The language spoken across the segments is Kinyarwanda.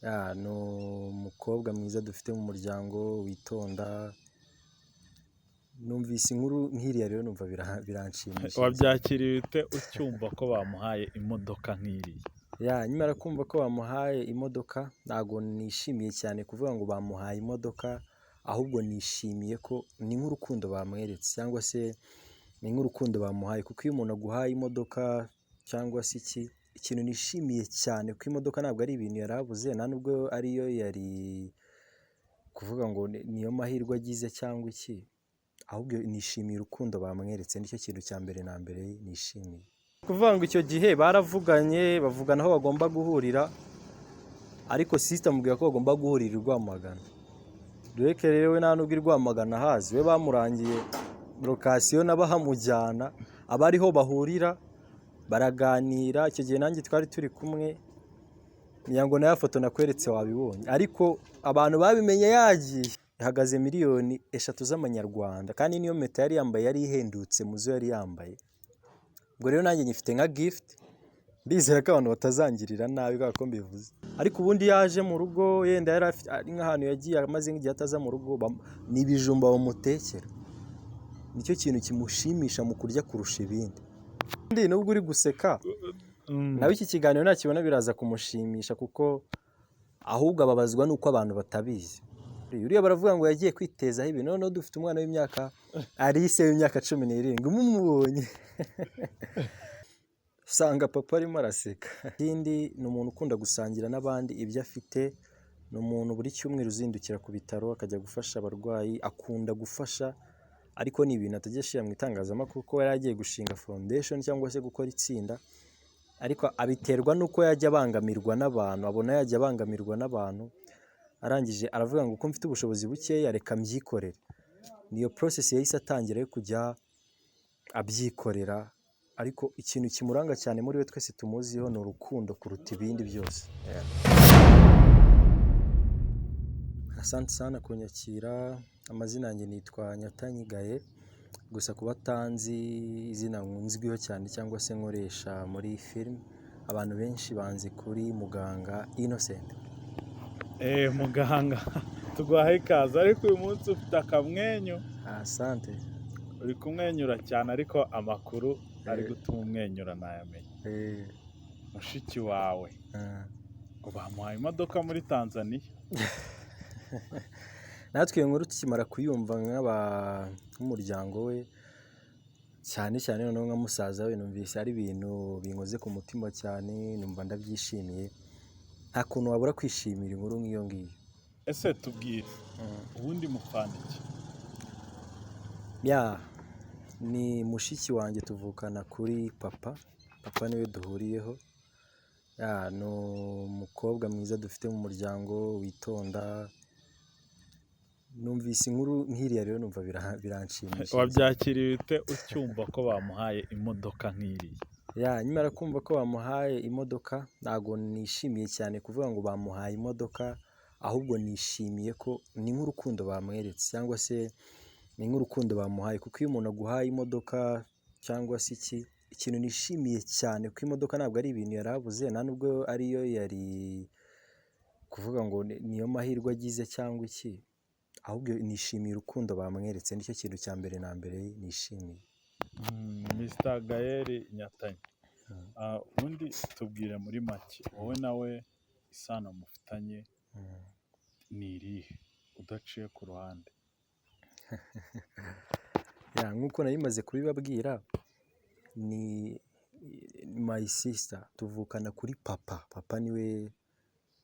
Ya, ni umukobwa mwiza dufite mu muryango witonda. Numvise inkuru nk'iriya rero numva biranshimishije. Wabyakiriye ute ucyumva ko bamuhaye imodoka nk'iriya? Ya, nkimara kumva ko bamuhaye imodoka, ntabwo nishimiye cyane kuvuga ngo bamuhaye imodoka, ahubwo nishimiye ko ni nk'urukundo bamweretse cyangwa se ni nk'urukundo bamuhaye, kuko iyo umuntu aguhaye imodoka cyangwa se iki, ikintu nishimiye cyane kuko imodoka ntabwo ari ibintu yari abuze, nta nubwo ariyo yari kuvuga ngo niyo mahirwe agize cyangwa iki, ahubwo nishimiye urukundo bamweretse, nicyo kintu cya mbere na mbere nishimiye. Kuvuga ngo icyo gihe baravuganye, bavugana aho bagomba guhurira, ariko sister amubwira ko bagomba guhurira i Rwamagana. Drake rero we nta nubwo i Rwamagana ahazi, we bamurangiye location n'abahamujyana, aba ariho bahurira baraganira. Icyo gihe nanjye twari turi kumwe, ngira ngo na ya foto nakweretse wabibonye, ariko abantu babimenye yagiye. Ihagaze miliyoni 3 z'amanyarwanda, kandi niyo mpeta yari yambaye yari ihendutse mu zo yari yambaye. Ubwo rero nanjye nyifite nka gift, ndizera ko abantu batazangirira nabi kubera ko mbivuze. Ariko ubundi yaje mu rugo, yenda yari afite ari nk'ahantu yagiye amaze nk'igihe ataza mu rugo, ni ibijumba bamutekera. Nicyo kintu kimushimisha mu kurya kurusha ibindi. Kandi nubwo uri guseka, nawe iki kiganiro nakibona biraza kumushimisha, kuko ahubwo ababazwa n'uko abantu batabizi. Uriya baravuga ngo yagiye kwitezaho ibintu, noneho dufite umwana w'imyaka Alice w'imyaka 17, mumubonye usanga papa arimo araseka. Ikindi ni umuntu ukunda gusangira n'abandi ibyo afite, ni umuntu buri cyumweru uzindukira ku bitaro akajya gufasha abarwayi, akunda gufasha, ariko ni ibintu atajya ashyira mu itangazamakuru ko yari agiye gushinga foundation cyangwa se gukora itsinda, ariko abiterwa n'uko yajya abangamirwa n'abantu, abona yajya abangamirwa n'abantu, arangije aravuga ngo uko mfite ubushobozi bukeya reka mbyikorere. Niyo process yahise atangira yo kujya abyikorera, ariko ikintu kimuranga cyane muri we twese tumuziho ni urukundo kuruta ibindi byose. Yeah. Asante sana kunyakira, amazina yanjye nitwa Nyatanyigaye, gusa ku batanzi izina nzwiho cyane cyangwa se nkoresha muri film, abantu benshi banzi kuri Muganga Innocent. Muganga, tuguhaye ikaze, ariko uyu munsi ufite akamwenyu. Asante. Uri kumwenyura cyane, ariko amakuru ari gutuma umwenyura nayamenye. Mushiki wawe ngo bamuhaye imodoka muri Tanzania. Natwe iyo nkuru tukimara kuyumva nk'umuryango we, cyane cyane noneho nka musaza we, numvise ari ibintu binkoze ku mutima cyane, numva ndabyishimiye. Nta kuntu wabura kwishimira inkuru nk'iyo ngiyo. Ese tubwire, ubundi mupfana iki? Ya, ni mushiki wanjye, tuvukana kuri papa, papa niwe duhuriyeho. Ya, ni umukobwa mwiza dufite mu muryango witonda. Numvise inkuru nk'iriya rero numva biranshimishije. Wabyakiriye ute ucyumva ko bamuhaye imodoka nk'iriya? Ya, nkimara kumva ko bamuhaye imodoka, ntabwo nishimiye cyane kuvuga ngo bamuhaye imodoka, ahubwo nishimiye ko ni nk'urukundo bamweretse cyangwa se ni nk'urukundo bamuhaye, kuko iyo umuntu aguhaye imodoka cyangwa se iki, ikintu nishimiye cyane kuko imodoka ntabwo ari ibintu yari abuze, nta nubwo ariyo yari kuvuga ngo niyo mahirwe agize cyangwa iki, ahubwo nishimiye urukundo bamweretse, nicyo kintu cya mbere na mbere nishimiye. Mr Gael Nyatanyi, ubundi tubwire muri make, wowe nawe isano mufitanye ni irihe udaciye ku ruhande? Ya, nk'uko nari maze kubibabwira, ni my sister, tuvukana kuri papa, papa niwe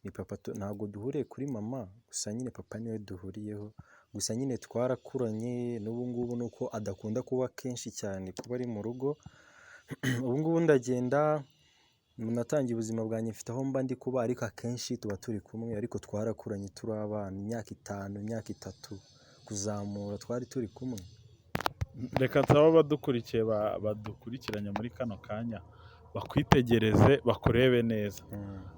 ni papa, ntabwo duhuriye kuri mama, gusa nyine papa niwe duhuriyeho, gusa nyine twarakuranye, n'ubu ngubu nuko adakunda kuba kenshi cyane kuba ari mu rugo, ubu ngubu ndagenda natangiye ubuzima bwanjye mfite aho mba ndi kuba, ariko akenshi tuba turi kumwe, ariko twarakuranye turi abana, imyaka 5, imyaka 3 kuzamura twari turi kumwe. Reka nsabe abadukurikiye badukurikiranye muri kano kanya bakwitegereze, bakurebe neza,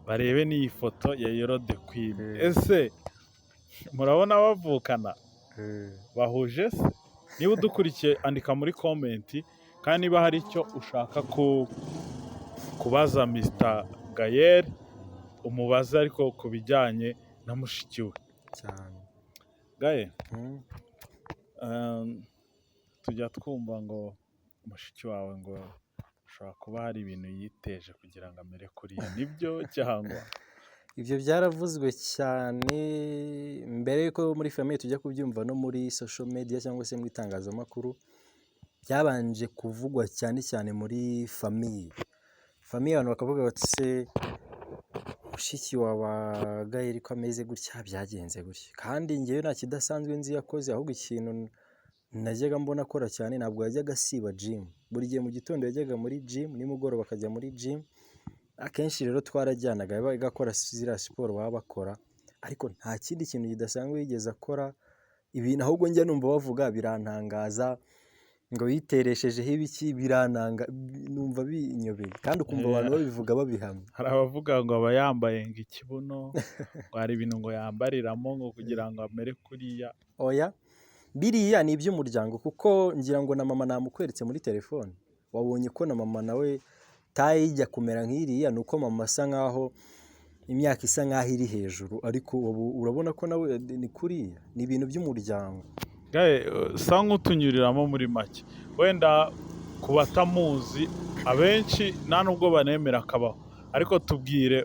barebe n'iyi foto ya Yolo The Queen. Ese murabona bavukana? Bahuje se? Niba udukurikiye andika muri comment, kandi niba hari icyo ushaka kubaza Mr Gael. Umubaze ariko ku bijyanye na mushiki we. Cyane. Gaye, tujya twumva ngo mushiki wawe ngo ashobora kuba hari ibintu yiteje kugira ngo amere kuriya, nibyo cyangwa? Ibyo byaravuzwe cyane mbere y'uko muri famille tujya kubyumva no muri social media cyangwa se mu itangazamakuru. Byabanje kuvugwa cyane cyane muri famille. Famille abantu bakavuga bati: "Se mushiki wa Gael ko ameze gutya, byagenze gutya?" Kandi njyewe nta kidasanzwe nzi yakoze, ahubwo ikintu najyaga mbona akora cyane, ntabwo yajyaga asiba gym. Buri gihe mu gitondo yajyaga muri gym, nimugoroba akajya muri gym. Akenshi rero twarajyanaga, yabaga akora ziriya siporo baba bakora, ariko nta kindi kintu kidasanzwe yigeze akora. Ibintu ahubwo njya numva bavuga birantangaza, ngo yitereshejeho ibiki, birananga, numva binyobeye, kandi ukumva abantu babivuga babihamya. Hari abavuga ngo aba yambaye ngo ikibuno, ngo hari ibintu ngo yambariramo ngo kugira ngo amere kuriya. Oya, biriya ni iby'umuryango, kuko ngira ngo na mama namukweretse muri telefone, wabonye ko na mama nawe taille ijya kumera nk'iriya. Ni uko mama asa nkaho imyaka isa nkaho iri hejuru, ariko ubu urabona ko nawe ni kuriya. Ni ibintu by'umuryango. Gaye, sa nk'utunyuriramo muri make, wenda ku batamuzi abenshi nta nubwo banemera akabaho, ariko tubwire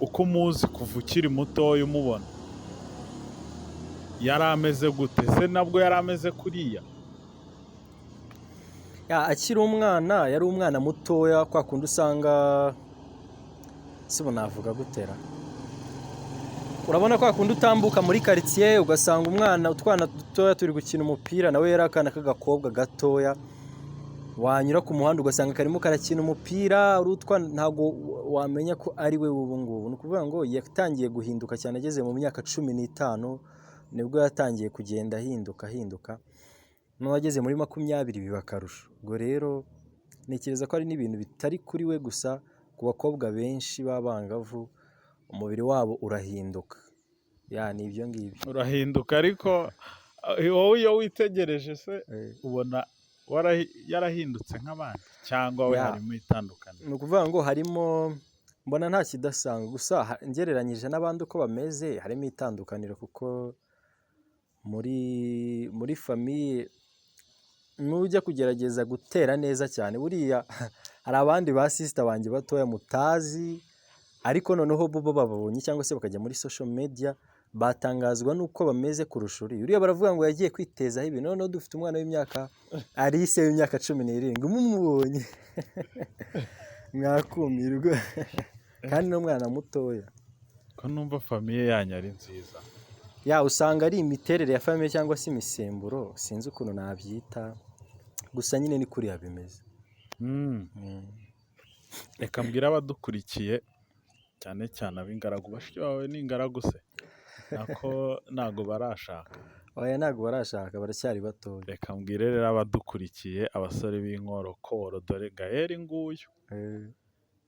uko umuzi kuva ukiri mutoya, umubona yari ameze gute? Se nabwo yari ameze kuriya? Ya, akiri umwana yari umwana mutoya, kwa kundi usanga, si ubu navuga gutera, urabona kwa kundi utambuka muri karitsiye ugasanga umwana, utwana dutoya turi gukina umupira, nawe yari akana k'agakobwa gatoya. Wanyura ku muhanda ugasanga karimo karakina umupira, ari utwana, ntabwo wamenya ko ari we ubu ngubu. Ni ukuvuga ngo yatangiye guhinduka cyane ageze mu myaka 15, nibwo yatangiye kugenda ahinduka ahinduka, noneho ageze muri 20 biba akarusho. Ubwo rero ntekereza ko ari n'ibintu bitari kuri we gusa, ku bakobwa benshi b'abangavu umubiri wabo urahinduka. Ya, ni ibyo ngibyo. Urahinduka, ariko wowe iyo witegereje se ubona yarahindutse nk'abandi cyangwa we harimo itandukaniro? Ni ukuvuga ngo harimo, mbona nta kidasanzwe, gusa ngereranyije n'abandi uko bameze harimo itandukaniro, kuko muri famille nujya kugerageza gutera neza cyane, buriya hari abandi ba sister banjye batoya mutazi, ariko noneho bo bababonye cyangwa se bakajya muri social media batangazwa n'uko bameze kurusha uriya. Uriya baravuga ngo yagiye kwitezaho ibintu, noneho dufite umwana w'imyaka, Alice w'imyaka 17, mumubonye mwakumirwa, kandi n'umwana mutoya. Ko numva famille yanyu ari nziza? Ya, usanga ari imiterere ya famille cyangwa se imisemburo, sinzi ukuntu nabyita, gusa nyine ni kuriya bimeze. Reka mbwire abadukurikiye, cyane cyane ab'ingaragu. Bashiki bawe ni ingaragu se? Nako ntago barashaka? Oya, ntabwo barashaka, baracyari batoya. Reka mbwire rero abadukurikiye, abasore b'inkorokoro, dore Gael nguyu.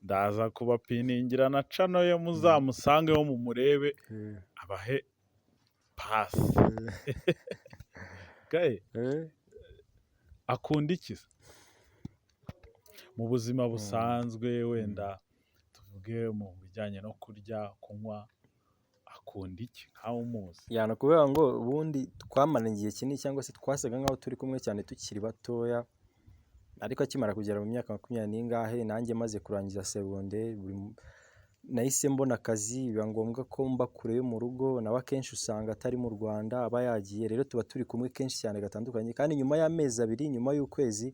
Ndaza kubapiningira na channel ye, muzamusangeho mumurebe, abahe pasi. Gael, akunda iki se mu buzima busanzwe? Wenda tuvuge mu bijyanye no kurya, kunywa, akunda iki nkawe umuzi? Ya, ni ukuvuga ngo ubundi twamaranye igihe kinini cyangwa se twasaga nkaho turi kumwe cyane tukiri batoya, ariko akimara kugera mu myaka makumyabiri n'ingahe, nanjye maze kurangiza segonderi, nahise mbona akazi, biba ngombwa ko mba kure yo mu rugo. Nawe akenshi usanga atari mu Rwanda, aba yagiye. Rero tuba turi kumwe kenshi cyane gatandukanye, kandi nyuma y'amezi 2, nyuma y'ukwezi,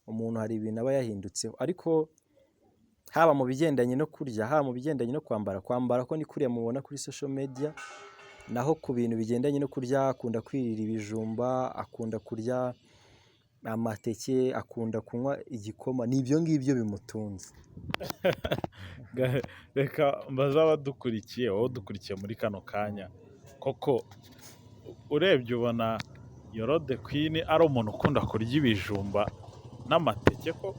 umuntu hari ibintu aba yahindutseho. Ariko haba mu bigendanye no kurya, haba mu bigendanye no kwambara, kwambara ko ni kuriya mubona kuri social media, naho ku bintu bigendanye no kurya akunda kwirira ibijumba, akunda kurya amateke, akunda kunywa igikoma, ni ibyo ngibyo bimutunze. Reka mbaze abadukurikiye, wowe udukurikiye muri kano kanya, koko urebye ubona Yolo The Queen ari umuntu ukunda kurya ibijumba n'amateke ko?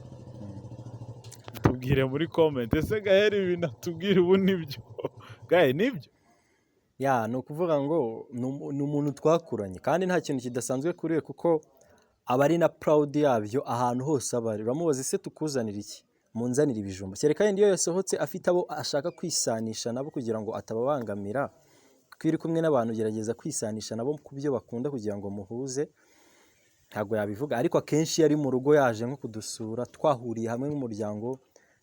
Tubwire muri comment. Ese Gael, ibintu atubwira ubu nibyo? Gael, nibyo? Ya, ni ukuvuga ngo ni umuntu twakuranye, kandi nta kintu kidasanzwe kuri we, kuko aba ari na proud yabyo ahantu hose aba ari. Uramubaza: "Ese tukuzanira iki?" Munzanire ibijumba. Kereka yenda iyo yasohotse afite abo ashaka kwisanisha nabo kugira ngo atababangamira, kuko iyo uri kumwe n'abantu ugerageza kwisanisha nabo ku byo bakunda kugira ngo muhuze, ntabwo yabivuga. Ariko akenshi iyo ari mu rugo yaje nko kudusura, twahuriye hamwe nk'umuryango,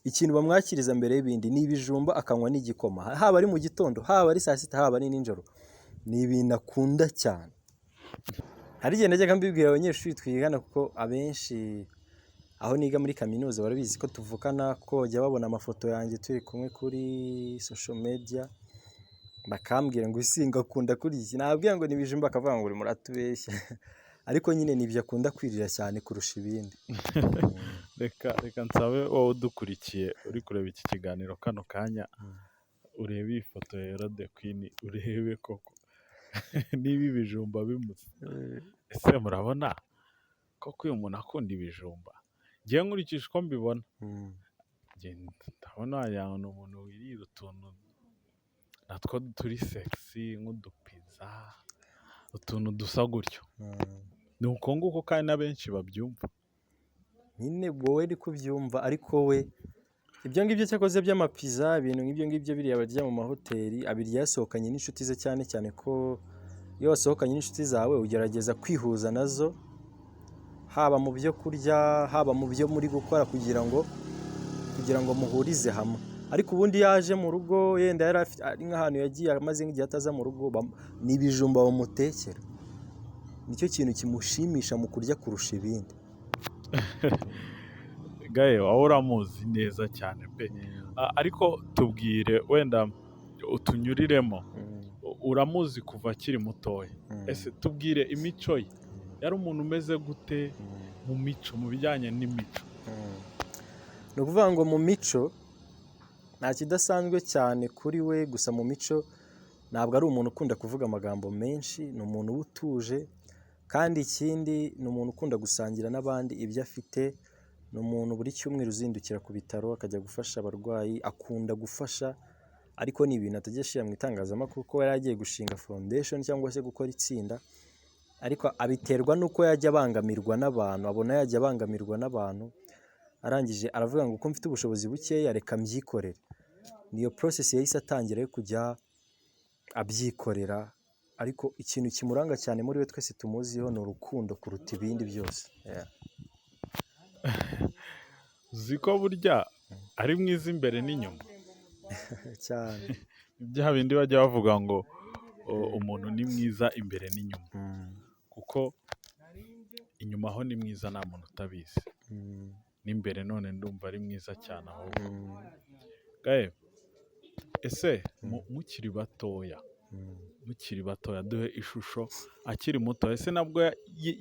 ikintu bamwakiriza mbere y'ibindi ni ibijumba, akanywa n'igikoma, haba ari mu gitondo, haba ari saa sita, haba ari nijoro. Ni ibintu akunda cyane. Hari igihe najyaga mbibwira abanyeshuri twigana, kuko abenshi aho niga muri kaminuza barabizi ko tuvukana, kuko bajya babona amafoto yanjye turi kumwe kuri social media, bakambwira ngo isi ngo akunda kurya iki, nababwira ngo ni ibijumba, bakavuga ngo urimo uratubeshya. Ariko nyine ni ibyo akunda kwirira cyane kurusha ibindi. Reka nsabe wowe udukurikiye uri kureba iki kiganiro kano kanya, urebe iyi foto ya Yolo The Queen, urebe koko niba ibijumba bimutse. Ese murabona koko uyu muntu akunda ibijumba? Ngewe nkurikije uko mbibona, njye ndabona wagira ngo ni umuntu wirira utuntu natwo turi sexy, nk'udupiza, utuntu dusa gutyo. Ni uko nguko kandi na benshi babyumva. Nyine wowe uri kubyumva, ariko we ibyo ngibyo cyakoze by'amapiza, ibintu nk'ibyo ngibyo biriya barya mu mahoteli, abirya yasohokanye n'inshuti ze, cyane cyane ko iyo wasohokanye n'inshuti zawe ugerageza kwihuza nazo, haba mu byo kurya, haba mu byo muri gukora, kugira ngo muhurize hamwe. Ariko ubundi yaje mu rugo, yenda yari afite ari nk'ahantu yagiye amaze nk'igihe ataza mu rugo, ni ibijumba bamutekera, nicyo kintu kimushimisha mu kurya kurusha ibindi. Gaye, wowe uramuzi neza cyane pe. Ariko tubwire, wenda utunyuriremo, uramuzi kuva akiri mutoya. Ese tubwire imico ye, yari umuntu umeze gute mu mico, mu bijyanye n'imico? Ni ukuvuga ngo mu mico nta kidasanzwe cyane kuri we, gusa mu mico ntabwo ari umuntu ukunda kuvuga amagambo menshi, ni umuntu uba utuje, kandi ikindi ni umuntu ukunda gusangira n'abandi ibyo afite. Ni umuntu buri cyumweru uzindukira ku bitaro akajya gufasha abarwayi, akunda gufasha, ariko ni ibintu atajya ashyira mu itangazamakuru ko yari agiye gushinga foundation cyangwa se gukora itsinda, ariko abiterwa n'uko yajya abangamirwa n'abantu, abona yajya abangamirwa n'abantu, arangije aravuga ngo uko mfite ubushobozi bukeya reka mbyikorere. Niyo process yahise atangira yo kujya abyikorera, ariko ikintu kimuranga cyane muri we twese tumuziho ni urukundo kuruta ibindi byose. Yeah. Uzi ko burya ari mwiza imbere n'inyuma? Cyane. Bya bindi bajya bavuga ngo umuntu ni mwiza imbere n'inyuma, kuko inyuma ho ni mwiza, nta muntu utabizi, n'imbere none ndumva ari mwiza cyane ahubwo. Gaye, ese mukiri batoya, mukiri batoya, duhe ishusho akiri muto. Ese nabwo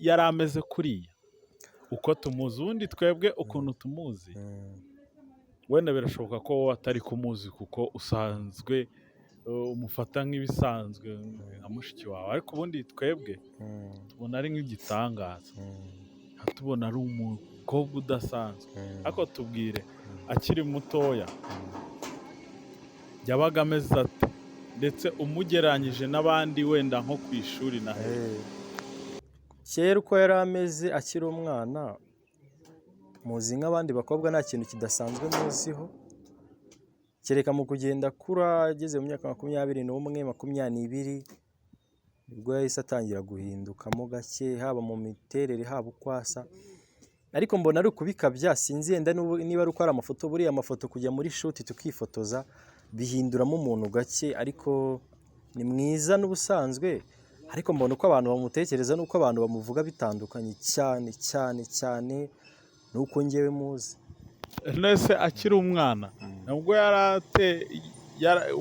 yari ameze kuriya uko tumuzi? Ubundi twebwe ukuntu tumuzi, wenda birashoboka ko wowe atari kumuzi kuko usanzwe umufata nk'ibisanzwe nka mushiki wawe, ariko ubundi twebwe tubona ari nk'igitangaza, tubona ari umukobwa udasanzwe. Ariko tubwire, akiri mutoya yabaga ameze ate, ndetse umugereranyije n'abandi wenda nko ku ishuri na he? Kera uko yari ameze akiri umwana, muzi nk'abandi bakobwa, nta kintu kidasanzwe muziho, kereka mu kugenda akura ageze mu myaka 21, 22, nibwo yahise atangira guhindukamo gake, haba mu miterere, haba uko asa. Ariko mbona ari ukubikabya, sinzi yenda niba ari uko ari amafoto, buriya amafoto kujya muri shoot tukifotoza bihinduramo umuntu gake, ariko ni mwiza n'ubusanzwe. Ariko mbona uko abantu bamutekereza n'uko abantu bamuvuga bitandukanye cyane cyane cyane n'uko njyewe muzi. Nese akiri umwana nabwo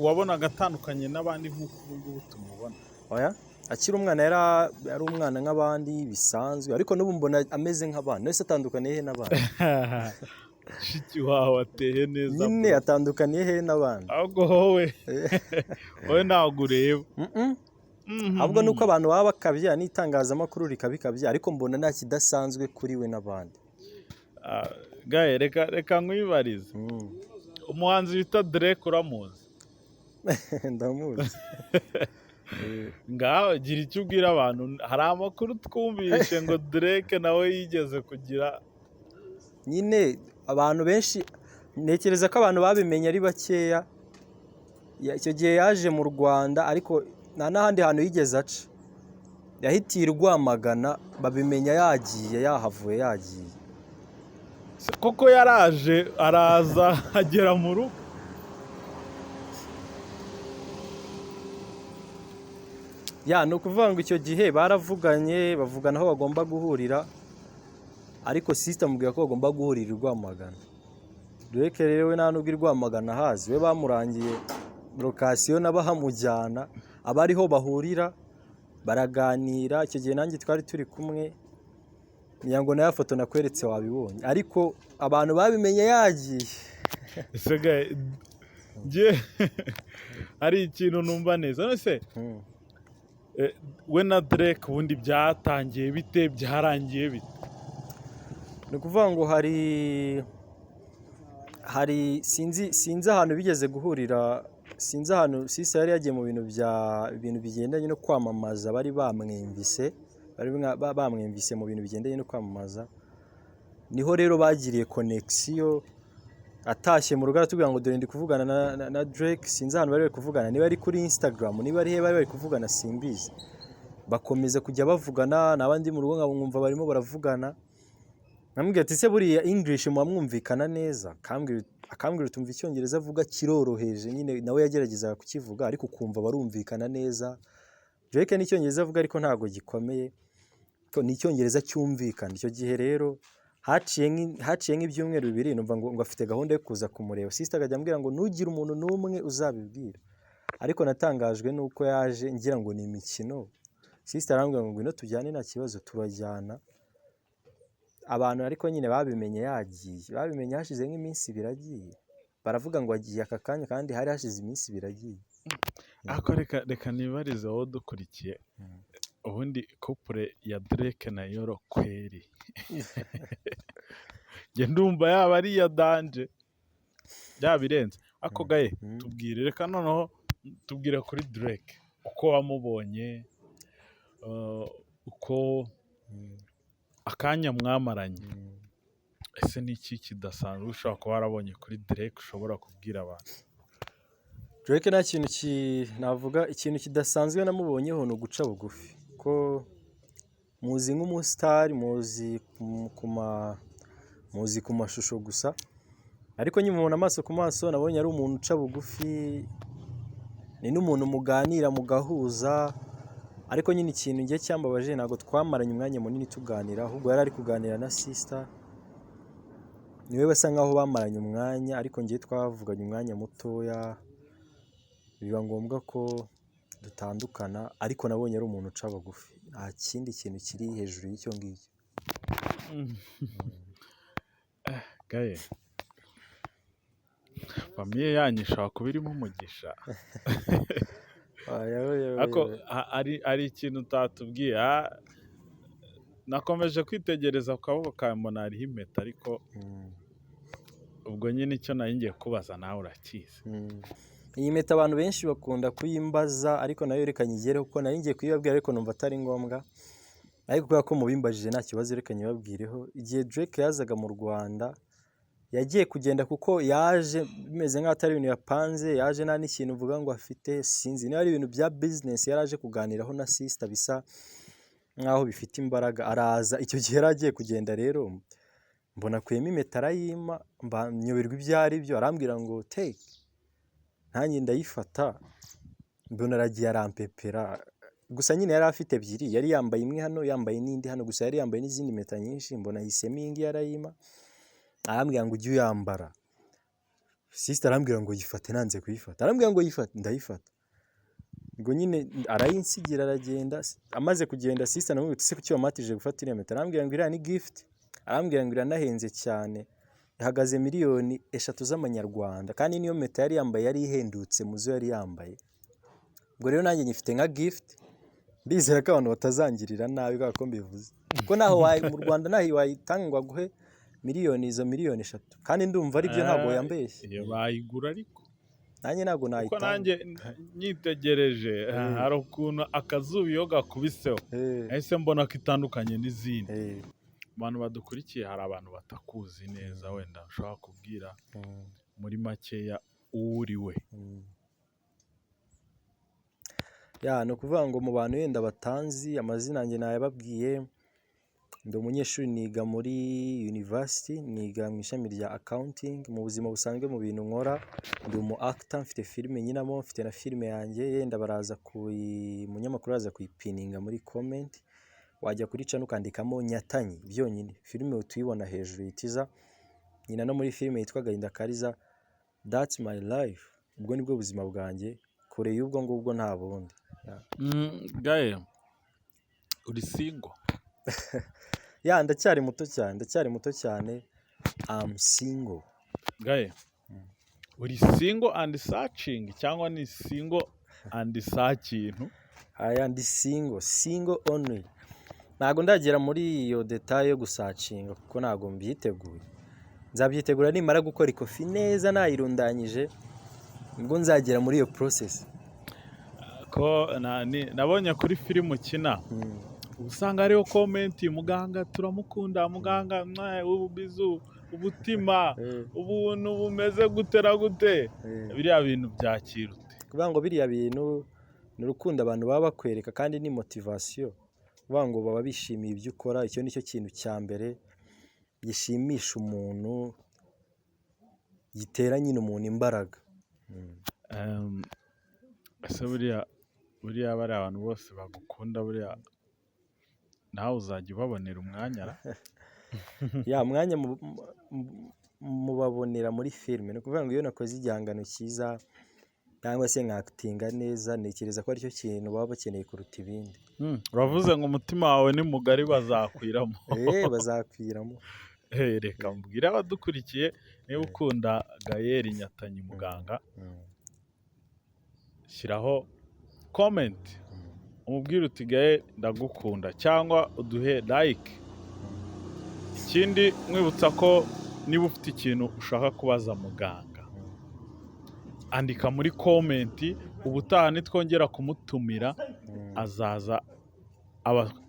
wabonaga atandukanye n'abandi nk'uko ubu ngubu tumubona? Oya, akiri umwana yari umwana nk'abandi bisanzwe, ariko n'ubu mbona ameze nk'abandi. Nese atandukaniye he n'abandi? Mushiki wawe ateye neza. Nyine atandukaniye he n'abandi? Ahubwo wowe ntabwo ureba. Ahubwo nuko abantu baba bakabya n'itangazamakuru rikabikabya, ariko mbona nta kidasanzwe kuri we n'abandi. Gaye, reka nkwibarize. Umuhanzi bita Drake uramuzi? Ndamuzi. Ngaho gira icyo ubwira abantu. Hari amakuru twumvishe ngo Drake nawe yigeze kugira Nyine abantu benshi Ntekereza ko abantu babimenye ari bakeya. Icyo gihe yaje mu Rwanda, ariko nta n'ahandi hantu yigeze aca, yahitiye i Rwamagana, babimenya yagiye, yahavuye yagiye. Se koko yaraje, araza agera mu rugo? Ya, ni ukuvuga ngo icyo gihe baravuganye, bavugana aho bagomba guhurira, ariko sister amubwira ko bagomba guhurira i Rwamagana. Drake rero we nta nubwo i Rwamagana ahazi, we bamurangiye location n'abahamujyana, aba ariho bahurira baraganira. Icyo gihe nanjye twari turi kumwe, ngira ngo nayo foto nakweretse wabibonye, ariko abantu babimenye yagiye. Ese gaye, njye hari ikintu numva neza. None se we na Drake ubundi byatangiye bite, byarangiye bite? Ni ukuvuga ngo hari sinzi ahantu bigeze guhurira, sinzi ahantu Sisa yari yagiye mu bintu bya ibintu bigendanye no kwamamaza, bari bamwumvise, bari bamwumvise mu bintu bigendanye no kwamamaza. Niho rero bagiriye connection, atashye mu rugo aratubwira ngo dore ndi kuvugana na Drake. Sinzi ahantu bari bari kuvugana, niba ari kuri Instagram, niba ari he bari bari kuvugana simbizi. Bakomeza kujya bavugana, n'abandi mu rugo nkumva barimo baravugana. Namubwira ati se buriya English muba mwumvikana neza? Akambwira utumva icyongereza avuga kiroroheje nyine, nawe yageragezaga kukivuga ariko ukumva barumvikana neza. Drake n'icyongereza avuga ariko ntabwo gikomeye, ko ni icyongereza cyumvikana. Icyo gihe rero haciye nk'ibyumweru 2, numva ngo afite gahunda yo kuza kumureba. Sister akajya ambwira ngo ntugire umuntu n'umwe uzabibwira, ariko natangajwe n'uko yaje ngira ngo ni imikino. Sister arambwira ngo ngwino tujyane nta kibazo, turajyana. Abantu ariko nyine babimenye yagiye, babimenye hashize nk'iminsi 2 agiye, baravuga ngo agiye aka kanya kandi hari hashize iminsi 2 agiye. Ariko reka nibarize wowe udukurikiye, ubundi couple ya Drake na Yolo kweri njye ndumva yaba ari iya danje, byaba birenze. Ako gaye tubwire, reka noneho tubwire kuri Drake uko wamubonye, uko akanya mwamaranye. Ese ni iki kidasanzwe ushobora kuba warabonye kuri Drake ushobora kubwira abantu? Drake nta kintu navuga, ikintu kidasanzwe namubonyeho ni uguca bugufi. Ko muzi nk'umusitari, muzi ku mashusho gusa, ariko nkimubona amaso ku maso nabonye ari umuntu uca bugufi, ni n'umuntu muganira mugahuza. Ariko nyine ikintu njye cyambabaje, ntabwo twamaranye umwanya munini tuganira, ahubwo yari ari kuganira na sister, niwe basa nkaho bamaranye umwanya, ariko njye twavuganye umwanya mutoya, biba ngombwa ko dutandukana. Ariko nabonye ari umuntu uca bugufi, nta kindi kintu kiri hejuru y'icyo ngicyo. Gaye, famille yanyu ishobora kuba irimo umugisha. Ariko hari ikintu utatubwiye. Nakomeje kwitegereza ku kaboko kawe mbona hariho impeta, ariko ubwo nyine icyo nari ngiye kubaza nawe urakizi. Iyi mpeta abantu benshi bakunda kuyimbaza, ariko nayo reka nyigereho kuko nari ngiye kuyibabwira ariko numva atari ngombwa. Ariko kubera ko mubimbajije nta kibazo, reka nyibabwireho. Igihe Drake yazaga mu Rwanda, yagiye kugenda kuko yaje bimeze nk'aho atari ibintu yapanze, yaje nta n'ikintu uvuga ngo afite, sinzi niba ari ibintu bya business yari aje kuganiraho na sister bisa nk'aho bifite imbaraga. Araza, icyo gihe yari agiye kugenda rero, mbona akuyemo impeta arayimpa, nyoberwa ibyo ari byo, arambwira ngo take, nanjye ndayifata, mbona aragiye arampepera. Gusa nyine yari afite ebyiri, yari yambaye imwe hano, yambaye n'indi hano, gusa yari yambaye n'izindi mpeta nyinshi, mbona ahisemo iyi ngiyi arayimpa, arambwira ngo ujye uyambara. Sister arambwira ngo yifate, nanze kuyifata, arambwira ngo yifate, ndayifata. Ubwo nyine arayinsigira aragenda. Amaze kugenda sister namubwira ati se kuki wampatije gufata iriya mpeta? Arambwira ngo iriya ni gift, arambwira ngo iranahenze cyane, ihagaze 3 miliyoni z'amanyarwanda, kandi niyo mpeta yari yambaye yari ihendutse mu zo yari yambaye. Ubwo rero nanjye nyifite nka gift, ndizera ko abantu batazangirira nabi kubera ko mbivuze, kuko naho mu Rwanda ntaho wayitanga ngo aguhe izo 3 miliyoni, kandi ndumva aribyo, ntabwo yambeshye. Iyo bayigura ariko. Nanjye ntabwo Kuko nayitanga. nanjye nyitegereje, hari ukuntu akazuba iyo gakubiseho nahise mbona ko itandukanye n'izindi. Mu bantu badukurikiye hari abantu batakuzi neza, wenda ushobora kubwira muri makeya uwo uri we. Ya, ni ukuvuga ngo mu bantu wenda batanzi, amazina yanjye nayababwiye. Ndi umunyeshuri, niga muri university, niga mu ishami rya accounting. Mu buzima busanzwe, mu bintu nkora, ndi umu actor, mfite filime nkinamo, mfite na filime yanjye, yenda baraza kuyi umunyamakuru araza kuyipininga muri comment. Wajya kuri channel ukandikamo Nyatanyi byonyine, filime uhita uyibona hejuru ihita. Nkina no muri filime yitwa Agahinda Kariza. That's my life, ubwo nibwo buzima bwanjye, kure y'ubwo ngubwo nta bundi. Yeah. Gael, uri single? Ya, ndacyari muto cyane, ndacyari muto cyane, I'm single. Gael, uri single and searching cyangwa ni single and searching? Aya, ndi single, single only. Ntabwo ndagera muri iyo détail yo gusearchinga kuko ntabwo mbyiteguye. Nzabyitegura nimara gukora ikofi neza nayirundanyije, nibwo nzagera muri iyo process. Ko nabonye kuri filime ukina, usanga hariho comment: "Muganga turamukunda, muganga mwa, ububizu, ubutima, ubuntu bumeze gute na gute." Biriya bintu byakira ute? Kuvuga ngo biriya bintu ni urukundo abantu baba bakwereka kandi ni motivation. Kuvuga ngo baba bishimiye ibyo ukora, icyo ni cyo kintu cya mbere gishimisha umuntu, gitera nyine umuntu imbaraga. Ese buriya bariya abantu bose bagukunda, buriya nawe uzajya ubabonera umwanya ra? Ya, mwanya mubabonera muri filime. Ni ukuvuga ngo iyo nakoze igihangano cyiza cyangwa se nkactinga neza, ntekereza ko aricyo kintu baba bakeneye kuruta ibindi. Uravuze ngo umutima wawe ni mugari, bazakwiramo. Eh, bazakwiramo. Reka mbwire abadukurikiye, niba ukunda Gael Nyatanyi muganga, shyiraho comment umubwire uti: "Gael, ndagukunda," cyangwa uduhe like. Ikindi mwibutsa ko niba ufite ikintu ushaka kubaza muganga, andika muri comment. Ubutaha nitwongera kumutumira, azaza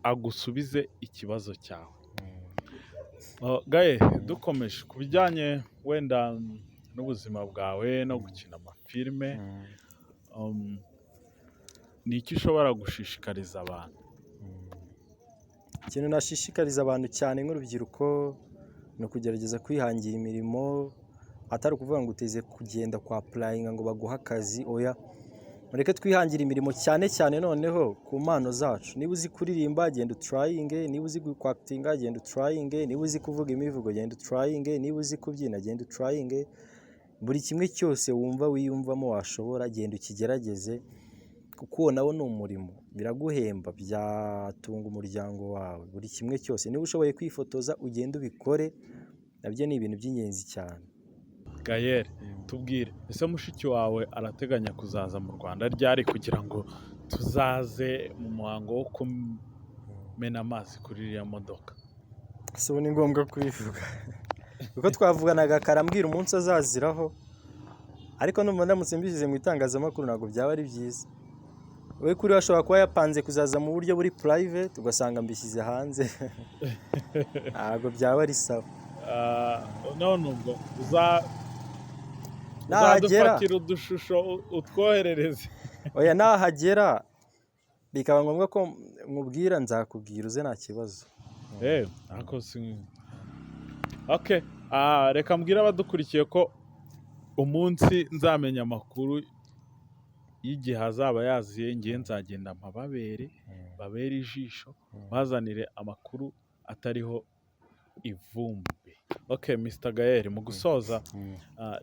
agusubize ikibazo cyawe. Gael, dukomeje ku bijyanye wenda n'ubuzima bwawe no gukina amafilime, ni iki ushobora gushishikariza abantu? Ikintu nashishikariza abantu cyane nk'urubyiruko ni ukugerageza kwihangira imirimo, atari ukuvuga ngo uteze kugenda kwa applyinga ngo baguhe akazi, oya. Mureke twihangire imirimo, cyane cyane noneho ku mpano zacu. Niba uzi kuririmba, genda utryinge. Niba uzi kwactinga, genda utryinge. Niba uzi kuvuga imivugo, genda utryinge. Niba uzi kubyina, genda utryinge. Buri kimwe cyose wumva wiyumvamo washobora, genda ukigerageze, kuko uwo nawo ni umurimo, biraguhemba, byatunga umuryango wawe. Buri kimwe cyose, niba ushoboye kwifotoza, ugende ubikore, nabyo ni ibintu by'ingenzi cyane. Gael, tubwire, ese mushiki wawe arateganya kuzaza mu Rwanda ryari kugira ngo tuzaze mu muhango wo kumena amazi kuri iriya modoka? Ese ubu ni ngombwa kubivuga? Kuko twavuganaga karambwira umunsi azaziraho, ariko numva ndamutse mbishyize mu itangazamakuru ntabwo byaba ari byiza. We kuri we ashobora kuba yapanze kuzaza mu buryo buri private, ugasanga mbishyize hanze, ntabwo byaba ari sawa. Ah, none ubwo Nahagera uzadufatira udushusho utwoherereze. Oya, nahagera bikaba ngombwa ko nkubwira, nzakubwira uze, nta kibazo. Ariko si okay. Ah, reka mbwire abadukurikiye ko umunsi nzamenya amakuru y'igihe azaba yaziye, ngiye nzagenda mpababere, babere ijisho, bazanire amakuru atariho ivumbi. Okay, Mr Gael, mu gusoza,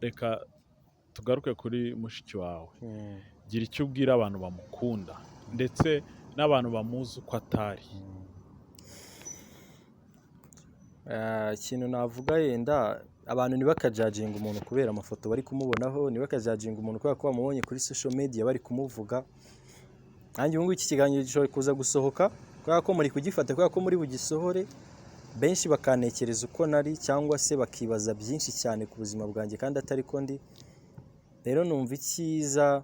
reka tugaruke kuri mushiki wawe. Gira icyo ubwira abantu bamukunda ndetse n'abantu bamuzi uko atari. Ikintu navuga, yenda abantu ntibakajudginga umuntu kubera amafoto bari kumubonaho, ntibakajudginga umuntu kubera ko bamubonye kuri social media bari kumuvuga. Nanjye ubu ngubu iki kiganiro gishobora kuza gusohoka kubera ko muri kugifata, kubera ko muri bugisohore, benshi bakantekereza uko nari cyangwa se bakibaza byinshi cyane ku buzima bwanjye kandi atari ko ndi. Rero numva icyiza,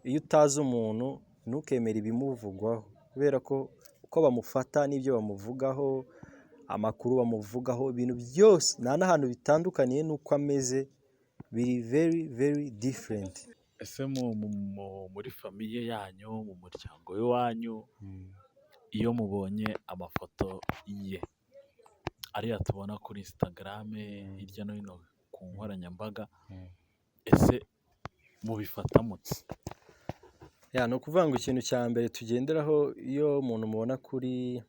iyo utazi umuntu ntukemere ibimuvugwaho, kubera ko uko bamufata n'ibyo bamuvugaho Amakuru bamuvugaho, ibintu byose nta n'ahantu bitandukaniye n'uko ameze, biri very very different. Ese muri famille yanyu, mu muryango w'iwanyu, iyo mubonye amafoto ye ariya tubona kuri Instagram, hirya no hino ku nkoranyambaga, ese mubifata mute? Ya, ni ukuvuga ngo ikintu cya mbere tugenderaho, iyo umuntu mubona kuri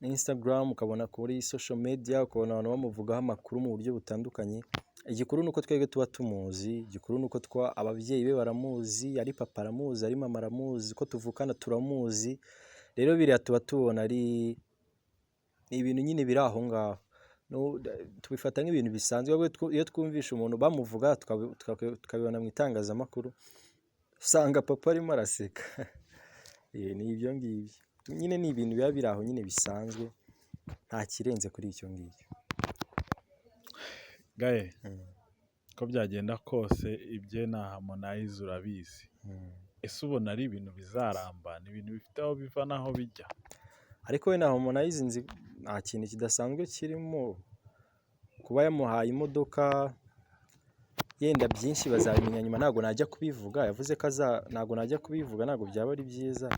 Instagram, ukabona kuri social media, ukabona abantu bamuvugaho amakuru mu buryo butandukanye, igikuru ni uko twebwe tuba tumuzi, igikuru ni uko ababyeyi be baramuzi, ari papa aramuzi, ari mama aramuzi, ko tuvukana turamuzi. Rero biriya tuba tubona ari ni ibintu nyine biri aho ngaho. Tubifata nk'ibintu bisanzwe. Iyo twumvishe umuntu bamuvuga, tukabibona mu itangazamakuru, usanga papa arimo araseka. Ni ibyo ngibyo nyine, ni ibintu biba biri aho nyine bisanzwe, nta kirenze kuri icyo ngicyo. Gaye, uko byagenda kose ibye na Harmonize urabizi. Ese ubona ari ibintu bizaramba? Ni ibintu bifite aho biva n'aho bijya? Ariko we na Harmonize nzi nta kintu kidasanzwe kirimo, kuba yamuhaye imodoka, yenda byinshi bazabimenya nyuma, ntabwo najya kubivuga, yavuze ko aza, ntabwo najya kubivuga, ntabwo byaba ari byiza,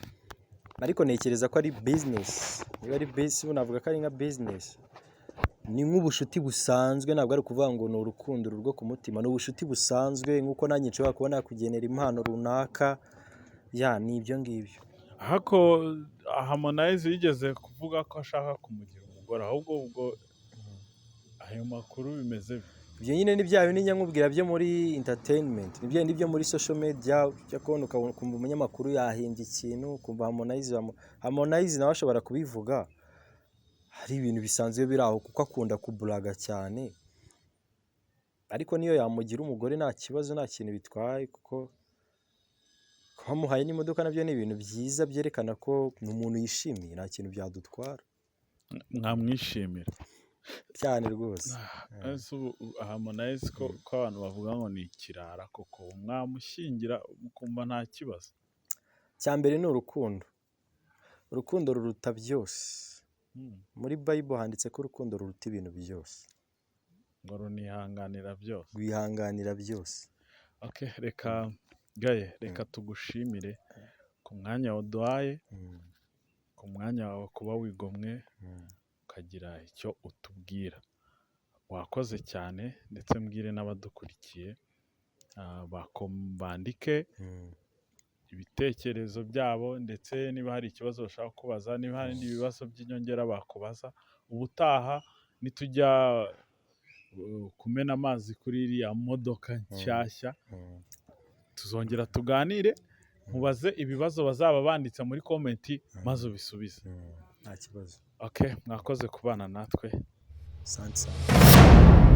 ariko ntekereza ko ari business. Niba ari business, navuga ko ari nka business, ni nk'ubushuti busanzwe, ntabwo ari ukuvuga ngo ni urukundo rwo ku mutima, ni ubushuti busanzwe nk'uko nanjye nshobora kuba nakugenera impano runaka, ya, ni ibyo ngibyo. Ariko Harmonize yigeze kuvuga ko ashaka kumugira umugore, ahubwo ubwo ayo makuru bimeze bite? Ibyo nyine ni bya bindi njya nkubwira byo muri entertainment, ni bya bindi byo muri social media, ujya kubona ukumva umunyamakuru yahimbye ikintu, ukumva Harmonize nawe ashobora kubivuga, hari ibintu bisanzwe biri aho kuko akunda kuburaga cyane, ariko niyo yamugira umugore nta kibazo, nta kintu bitwaye, kuko bamuhaye n'imodoka nabyo ni ibintu byiza byerekana ko ni umuntu yishimiye, nta kintu byadutwara. Mwamwishimira cyane rwose. Ese ubu Harmonize ko abantu bavuga ngo ni ikirara koko, mwamushyingira mukumva nta kibazo? Icya mbere ni urukundo, urukundo ruruta byose. Muri Bible handitse ko urukundo ruruta ibintu byose. Ngo runihanganira byose. Rwihanganira byose. Okay, reka Gaye, reka tugushimire ku mwanya waduhaye, ku mwanya wawe kuba wigomwe ukagira icyo utubwira. Wakoze cyane, ndetse mbwire n'abadukurikiye bandike ibitekerezo byabo, ndetse niba hari ikibazo bashaka kubaza, niba hari ibibazo by'inyongera bakubaza, ubutaha nitujya kumena amazi kuri iriya modoka nshyashya, tuzongera tuganire, nkubaze ibibazo bazaba banditse muri comment maze ubisubize. Nta kibazo. Okay, mwakoze kubana natwe. Asante sana.